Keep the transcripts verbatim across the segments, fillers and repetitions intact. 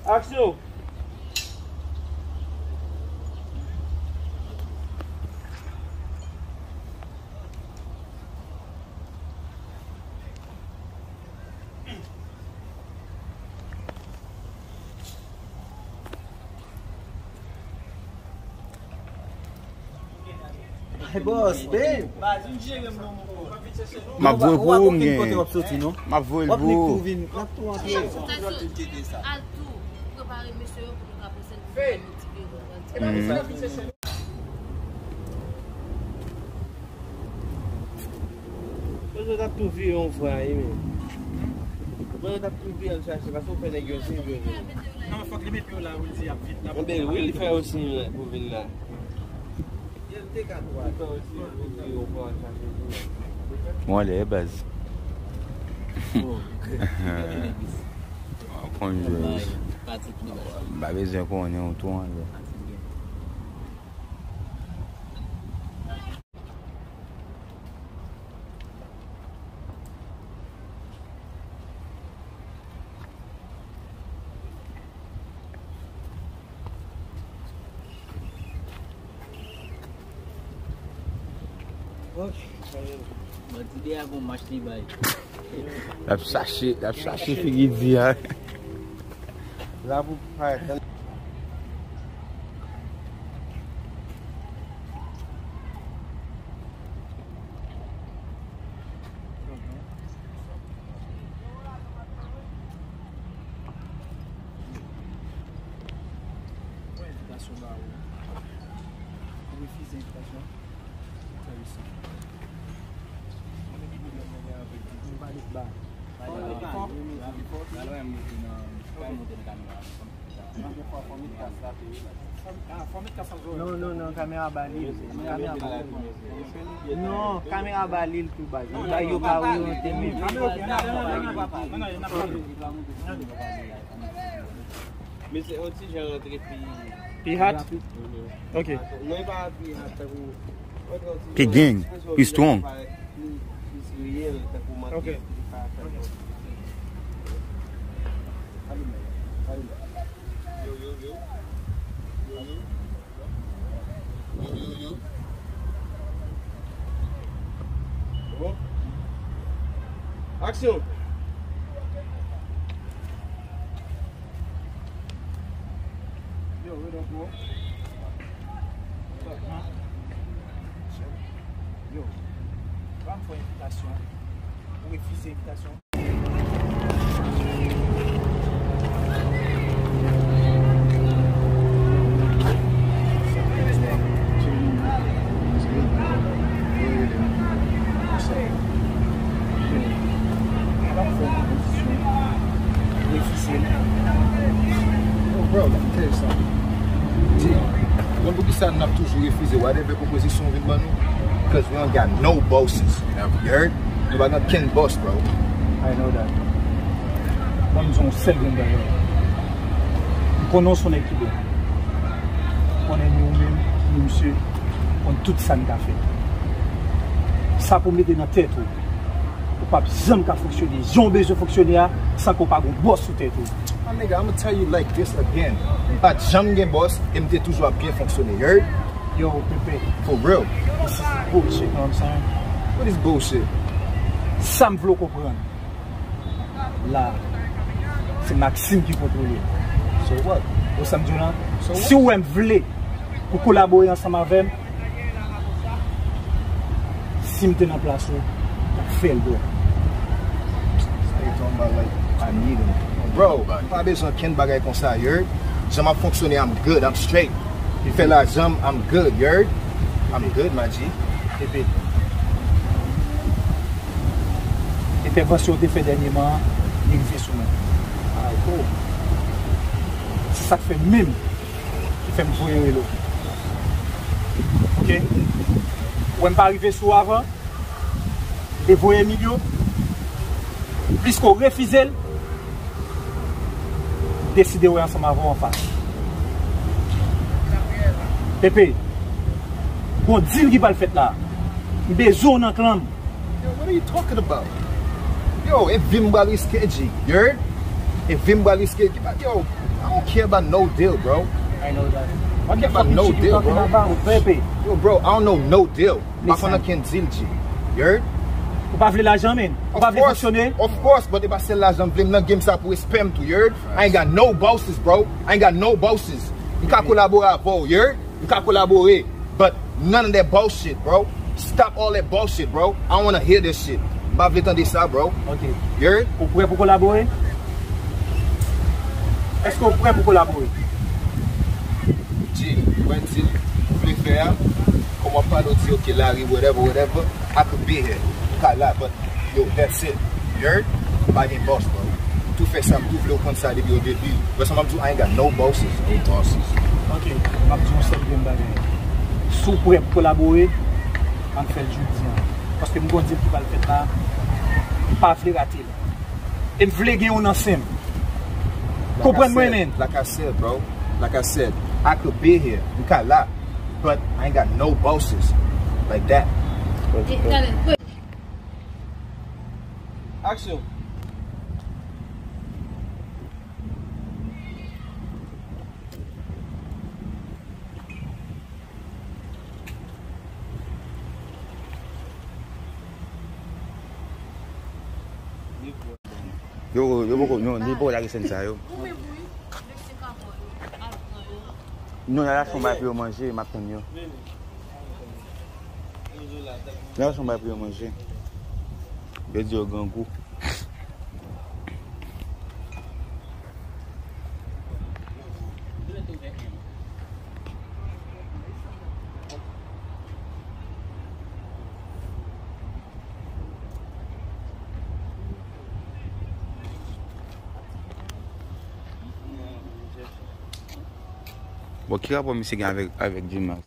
Aksyon! Hey, boss, babe. M ap voye pou ou, m gen. M ap voye l pou ou. Al tou, prepare mesye yo pou nou ka pase l pou nou motive yo. Mwen t ap tou vire yon fwa, wi, men. Mwen t ap tou vire al chache, paske ou fè nèg yo siy vin. Non, fòk li mete yo la, wi, li di y ap vin, l ap vin. Anben, wi, li fè yo siy pou vin la. Li te ka twa. Li fè yo siy pou vin, ou pran al chache pou. Mwen lè baz. Bon. Konn jwe. M pa bezwen konnen ou tou anlè. Bandi de a gon mach li bay. L ap chache, l ap chache figi di a. La pou parèt. Mwen envitasyon ba ou. Ou refize envitasyon? Enteresan. Mwen gen pwoblèm mwen gen avèk li. Nou pale ba. Pale ba. Pale ba. Pale ba, m monte nan, m monte nan kamera. Non, non, non, kamera ba li. Kamera ba li. Non, kamera ba li tou baz. Li ba yo ka oryante men. Men se yon ti jan rantre pi. Pi hat? Ok. Non, e pa pi hat, tankou, pi gang, pi strong. Pi, pi reyèl, tankou manti. Ok. Yo, yo, yo. Yo, yo, yo. Yo, yo, yo. Bon. Aksyon. Yo, what up, bro? What up, man? Yo, pa m fè envitasyon. Ou refize envitasyon. Yo, bro, let me tell you something. Di, konn poukisa n ap toujou refize whatever pwopozisyon w vin ban nou? 'Cause we don't got no bosses. You heard? Nou pa gen kenn boss, bro. I know that. Ban m di w yon sèl grenn bagay. M konnen w se yon nèg ki bon. M konnen ni ou menm, ni misye, m konn tout sa n ka fè. Sa pou w mete nan tèt ou. Ou p ap janm ka fonksyone jan w bezwen fonksyone a san ke w pa gon bòs sou tèt ou. My nigga, I'ma tell you like this again. M pa t janm gen bòs e m te toujou ap byen fonksyone, you heard? Yo, Pepe. For real. This is bullshit, you know what I'm saying? What is bullshit? Sa m vle w konprann la, se Maxime ki kontwole l. So what? Ou sa m di w lan? So what? Si w wè m vle pou kolabore ansanm avè m, si m te nan plas ou, m t ap fè l, bro. Stay talking about like I need him. Bro, m pa bezwen kenn bagay konsa, you heard? Jan m ap fonksyone, I'm good, I'm straight. Li fè lajan m, I'm good, you heard? I'm good, my G. Epi, entèvansyon w te fè dènyèman an, li rive sou mwen. Alright, cool. Se sa k fè menm ki fè m voye rele w. Ok? Ou wè m pa rive sou w avan, e voye Emilio, pliske w refize l, deside wè ansanm avè w anfas. Pepe, gon deal ki pral fèt la. M bezwen w nan klan m. Yo, what are you talking about? Yo, e vi m pral riske, G. You heard? E vi m pral riske. Yo, I don't care about no deal, bro. I know that. What the fuck is she talking about, baby? Yo, bro, I don't know no deal. Pa konn ankenn deal, G. You heard? Ou pa vle lajan, men? Ou pa vle fonksyone? Of course, but e pa sèl lajan m vle, m nan game sa pou respè m tou, you heard? I ain't got no bosses, bro. I ain't got no bosses. M ka kolabore avè w, you heard? M ka kolabore, but none of that bullshit, bro. Stop all that bullshit, bro. I don't wanna hear this shit. M pa vle tande sa, bro. Ok. You heard? Ou prè pou kolabore? Èske ou prè pou kolabore? G, ou wè deal ou vle fè a? Kòm w ap pale, w di, ok, Larry, whatever, whatever, I could be here. M ka la, but yo, that's it. You heard? M pa gen boss, bro. M tou fè sa m tou vle, ou konn sa depi o debi. But sa m ap di w, I ain't got no bosses. No bosses. Ok, m ap di w yon sèl grenn bagay. Si w prè pou kolabore, ann fè l jodi a. Paske m gon deal ki pral fèt la, m pa vle rate l. E m vle gen yon nan sen m. Konprann mwen, men. Like I said, bro. Like I said, I could be here. M ka la. But I ain't got no bosses like that. Action. Yo, yo poko, yo, li poko lage sèn sa yo. Non, y al achte yon bagay pou yo manje, m ap tann yo. Y al achte yon bagay pou yo manje. Yo di yo grangou. Bon, ki rapò misye gen avèk, avèk Gmax?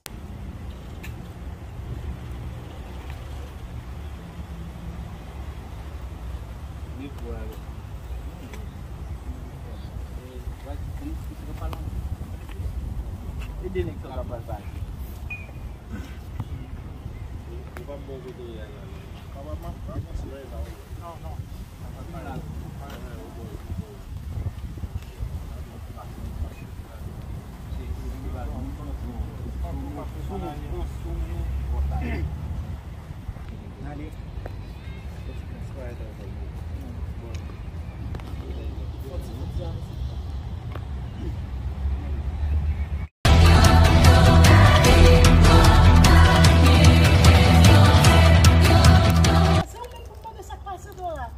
Se ou menm pou m mande sa k pase, Dora.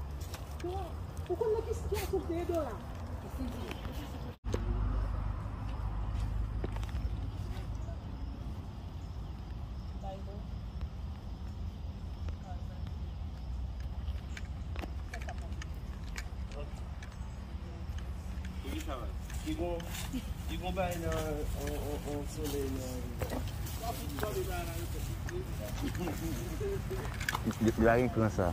Dora, ou konn nan ki sitiyasyon m te ye, Dora? Li gon, li gon bagay nan, on, on, on solèy nan. Li, li pa gen kran sa.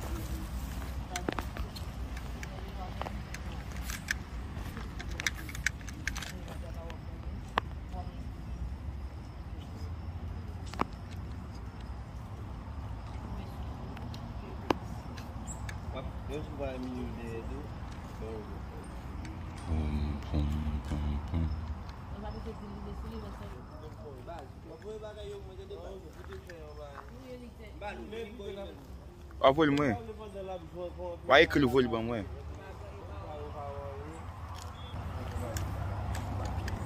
W ap, menm si w pa milyonè tou, bon. Pom, pom, pom, pom. W ap voye l mwen. W a ekri l voye l ban mwen.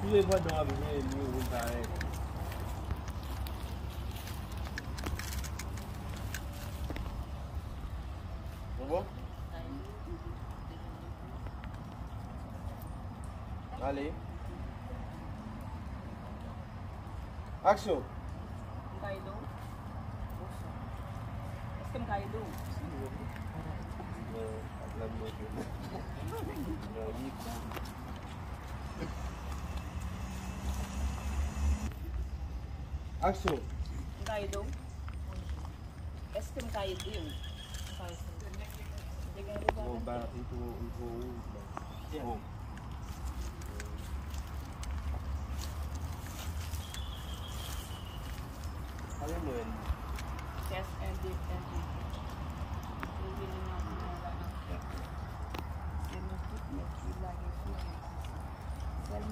Ou repandan w ap jwenn li, ou parèt. Bon, bon. Ale. Aksyon. M ka ede w? Èske m ka ede w? Non, ak lòt bò ke. Non, li kou. Aksyon. M ka ede w? Èske m ka ede w? M ka ede w? M te gen yon devwa avè w? Bon, ba, li twò, li twò wouj la. Bon. Pale mwen. Tès, en, de, en, de. Leve li nan, nan, nan, nan tèt. Se nou tout nèg ki lage sou rezo sa. Sèl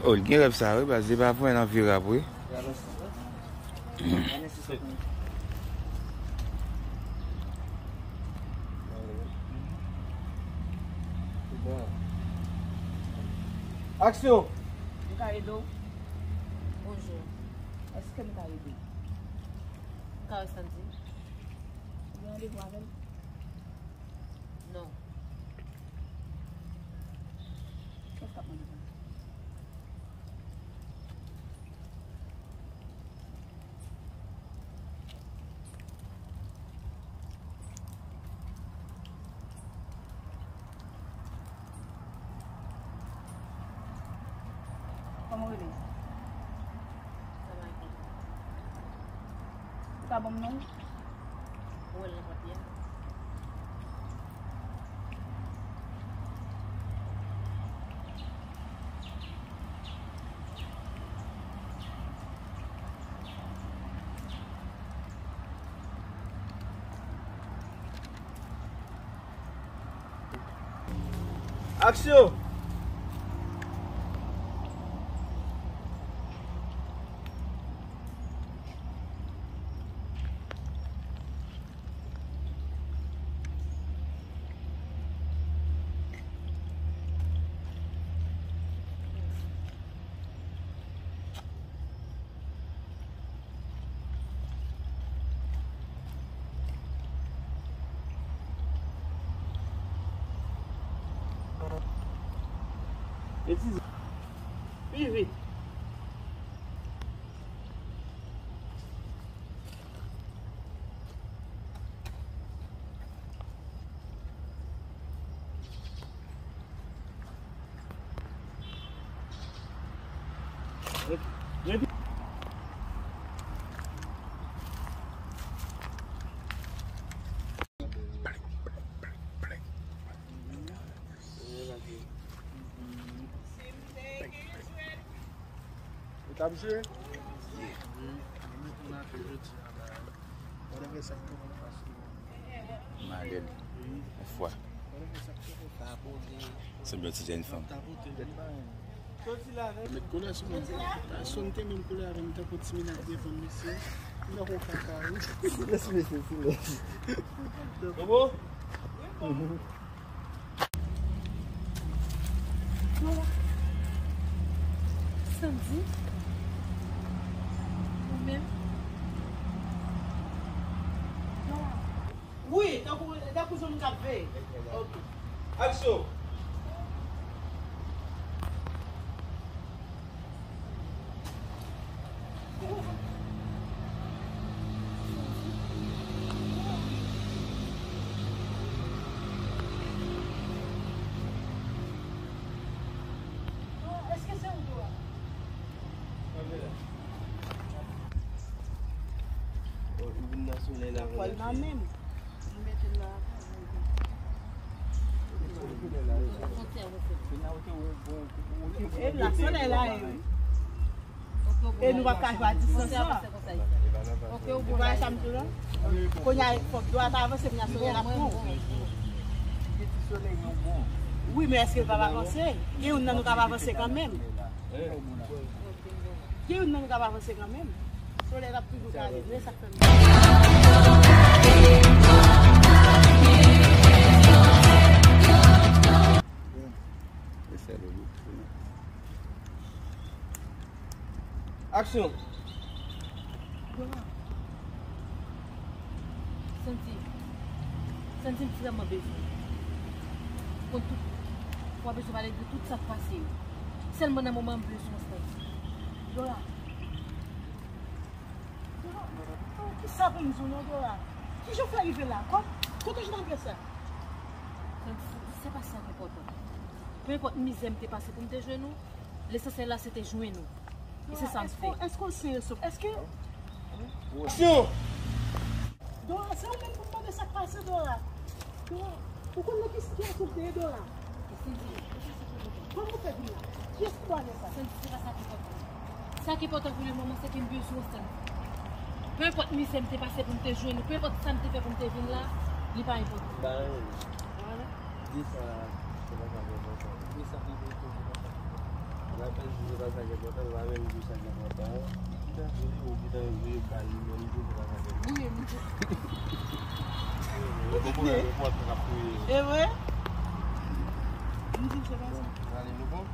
Oh, li gen rèv sa, wi, baz, li pa pran nan vye rap, wi. Aksyon! M ka ede w? Bonjou. Èske m ka ede w? M ka wè Sandy? Ou gen randevou avè l? Non. Kiyès k ap mande sa? Kòman w rele? Ou ka ban m non w? Ou wè l nan papye a? Aksyon! Pi vit. Ou t ap jwe? Mwen menm pou m ape jodi a, ba, whatever sa k tou konn pase. M ale l. Yon fwa. Whatever sa k tou konn pase. Se yon ti jèn fanm. Met koulè sou mwen. Pèsonn te menm koulè avè m, tankou ti minak devan mesye. M nan yon kaka, wi. Silans, mesye, silans. Bobo? Dora. Sandy. Ou menm? Dora. Wi, tankou, tankou zòn k ap veye. Ok. Aksyon. Èske se ou, Dora? Ou vin nan solèy la. Pòl nan menm. Nou mete l la. E la, solèy la, e wi. E nou p ap ka jwe a distans la. Ou pa wè sa m di w la? Kounye a, fòk dwa ta avanse, kounye a solèy la pran w. Wi, men èske l p ap avanse? Gen youn nan nou k ap avanse kanmenm. Gen youn nan nou k ap avanse kanmenm. Solèy la ap toujou gade, men sa k fè m. Aksyon! Dora. Sandy. Sandy, m vrèman bezwen w. Konn tout. W ap bezwen pale de tout sa k pase yo. Sèlman nan moman m bezwen w, Sandy. Dora. Dora, oh, ki sa pou m di w non, Dora? Kijan w fè rive la? Kò-, kote w jwenn adrès la? Sandy, se pa sa k enpòtan. Peu importe mizè m te pase pou m te jwenn ou, lesansyèl la se te jwenn ou. E se sa m fè. Èske, èske w serye sou, èske... Aksyon! Dora, se ou menm pou m mande sa k pase, Dora. Dora, ou konn nan ki sitiyasyon m te ye, Dora? Kòman w fè vin la? Kiyès ki ba w adrès sa? Sandy, se pa sa ki enpòtan. Sa ki enpòtan pou le moman, se ke m bezwen w, Sandy. Peu importe mizè m te pase pou m te jwenn ou, peu importe sa m te fè pou m te vin la, Li pa enpòtan. Ba, di sa, se pa sa ki enpòtan. Di sa ki enpòtan, se pa sa ki enpòtan. L ap di se pa sa ki enpòtan, l pa menm di sa ki enpòtan. Li ta vini, ou ki ta vini, ba li menm di se pa sa ki enpòtan. Wi, m di. Ou konprann, ou konprann sa k ap fouye. E vre? M di se pa sa. Gade, nou bon?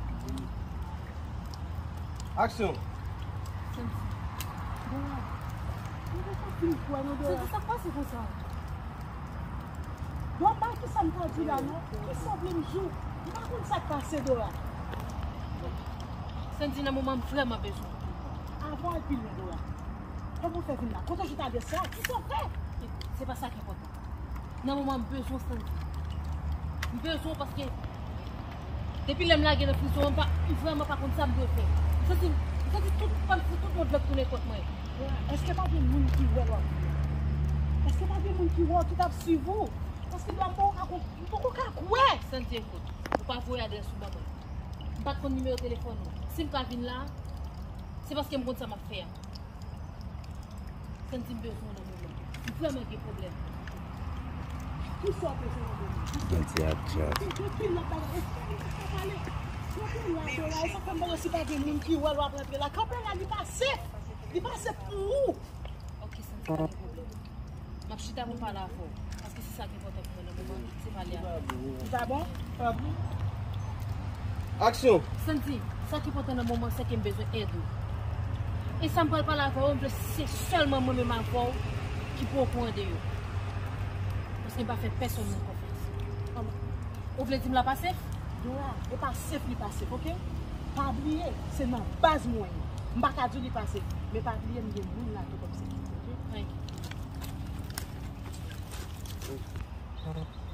Aksyon! Santi. Dora, m pa fin kwè non, Dora. Santi, sa k pase konsa? Dora, pa ki sa m ka di la non. Ki sa w vle m di w? M pa konn sa k pase, Dora. Santi, nan moman m vrèman bezwen w. Avan w al pi lwen, Dora. Kòman w fè vin la? Kote w chita de sa? Ki sa w fè? Se pa sa ki enpòtan. Nan moman m bezwen w, Santi. M bezwen w paske depi lè m lage nan prizon an, m pa, m vrèman pa konn sa m dwe fè. M santi, m santi tout, kòmsi tout mond lan tounen kont mwen. Èske pa gen moun ki wè w ap viv? Èske pa gen moun ki wè w, ki t ap swiv ou? Paske m poko ka kwè. Santi, ekout, ou pa voye adrès ou ban mwen. M pa t konn nimewo telefòn ou. Si m ka vin la, se paske m konn sa m ap fè a. Santi, m bezwen w nan moman. M vrèman gen pwoblèm. Kisa w bezwen nan moman? Santi ap djòl. Depi lè bagay, èske li pa ka pale? Kanpe la, Dora, e sa k fè m pa wè si pa gen moun ki wè l w ap rantre la. Kanpe la, li pa sef. Li pa sef pou ou. Ok, Santi, pa gen pwoblèm. M ap chita pou m pale avè w. Paske se sa ki enpòtan pou mwen nan moman, se pale avè w. Sa bon? Aksyon! Santi, sa ki enpòtan nan moman, se ke m bezwen èd ou. E sa m pral pale avè w, m vle se sèlman mwen menm avè w ki pou okouran de yo. Paske m pa fè pèsonn moun konfyans. Ou vle di m la pa sef? Dora, e pa sef li pa sef, ok? Pa bliye, se nan baz mwen ye. M pa ka di w li pa sef, men pa bliye m gen moun la tou kòm sekirite, ok? Thank you.